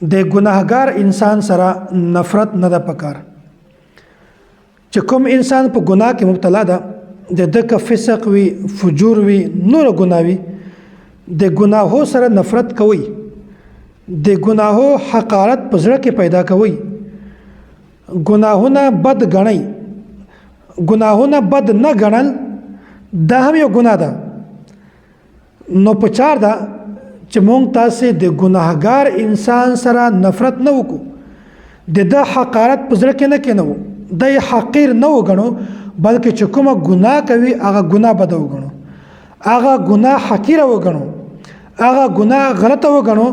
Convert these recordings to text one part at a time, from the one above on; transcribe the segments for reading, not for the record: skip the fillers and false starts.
د ګناهګار انسان سره نفرت نه ده پکار. چې کوم انسان په ګناه کې مبتلا ده، د ده که فسق وي، فجور وي، نور ګناه وي، د ګناهو سره نفرت کوي، د ګناهو حقارت په زړه کې پیدا کوي، ګناهونه بد ګڼئ. ګناهونه بد نه ګڼل دا هم یو ګناه ده. نو په چار ده چې مونږ تاسو د ګناهګار انسان سره نفرت نه وکړو، د ده حقارت په زړه کې نه کینو، د حقیر نه وګڼو، بلکې چې کومه ګناه کوي هغه ګناه بده وګڼو، هغه ګناه حقیره وګڼو، هغه ګناه غلطه وګڼو،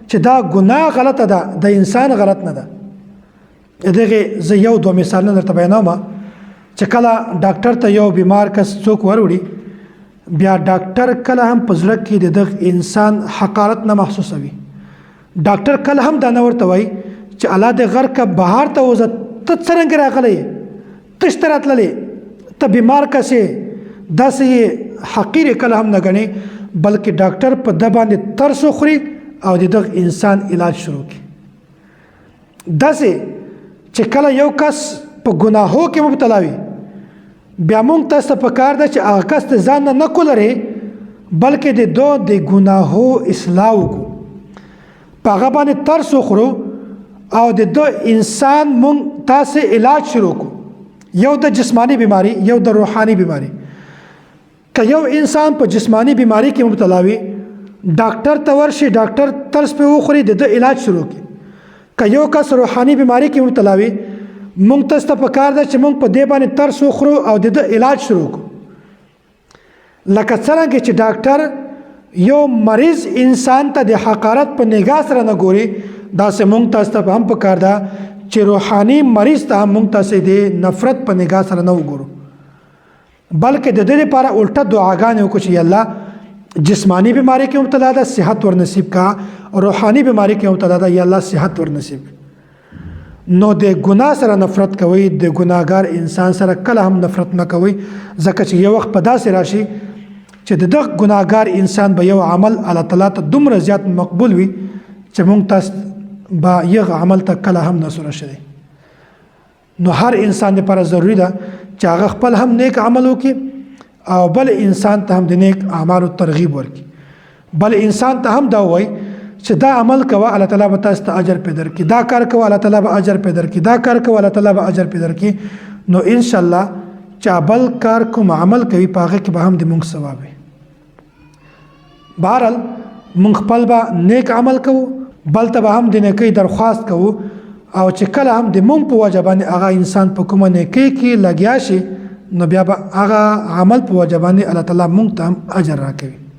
چې دا ګناه غلطه ده، د انسان غلط نه ده. دغه زه یو دوه مثالونه درته بیانوم. چې کله ډاکټر ته یو بیمار کس څوک وروړي، بیا ډاکټر کله هم په زړه کې د دغه انسان حقارت نه محسوسوي. ډاکټر کله هم دا نه ورته وایي چې الله دې غرق که، بهر ته وځه، ته څرنګه راغلی، تش ته راتللې، ته بیمار کس یې، داسې یې حقیر یې کله هم نه ګڼي، بلکې ډاکټر په ده باندې ترس وخوري او د دغه انسان علاج شروع کړي. داسې چې کله یو کس په ګناهو کې مبتلا وي، بیا مونږ تاسو ته پکار ده چې هغه کس ته ځان نه نه کولري، بلکې د دوه د ګناهو اصلاح وکړو، په هغه باندې ترس وخورو او د ده انسان مونږ تاسو علاج شروع کړو. یو د جسمانی بیماری، یو د روحاني بیماری. که یو انسان په جسمانی بیماری کې مبتلا وي، ډاکټر ته ورشي، ډاکټر ترس په وخوري، د ده علاج شروع کړي. که یو کس روحاني بیماری کې مبتلا وي، مونږ تاسو ته پکار ده چې مونږ په دې باندې ترس وخورو او د ده علاج شروع کړو. لکه څرنګه چې ډاکټر یو مریض انسان ته د حقارت په نگاه سره نه ګوري، داسې مونږ تاسو ته هم پکار ده چې روحاني مریض ته هم مونږ تاسو د نفرت په نگاه سره نه وګورو، بلکې د دې لپاره الټه دعاګانې وکړو چې الله جسمانی بیماری کې مبتلا ده، صحت ور نصیب کا، روحاني بیماری کې مبتلا ده، یا الله صحت ور نصیب. نو د ګناه سره نفرت کوي، د ګناهګار انسان سره کله هم نفرت نه کوي، ځکه چې یو وخت په داسې راشي چې د دغه ګناهګار انسان به یو عمل الله تعالی ته دومره زیات مقبول وي چې مونږ تاسو به یغه عمل ته کله هم نه سره شي. نو هر انسان لپاره ضروری ده چې هغه خپل هم نیک عمل وکړي او بل انسان ته هم د نیک اعمالو ترغیب ورکړي. بل انسان ته هم دا وایي چې دا عمل کوه، الله تعالی به تاسو ته اجر پیدا کړي، دا کار کوه، الله تعالی به اجر پیدا کړي، دا کار کوه، الله تعالی به اجر پیدا کړي. نو ان شاء الله چې بل کار کوم عمل کوي، په هغه کې به هم د مونږ ثواب وي. بهرحال مونږ خپل به نیک عمل کوو، بل ته به هم د نیکۍ درخواست کوو، او چې کله هم د مونږ په وجه باندې هغه انسان په کومه نیکۍ کې لګیا شي، نو بیا به هغه عمل په وجه باندې الله تعالی مونږ ته هم اجر راکوي.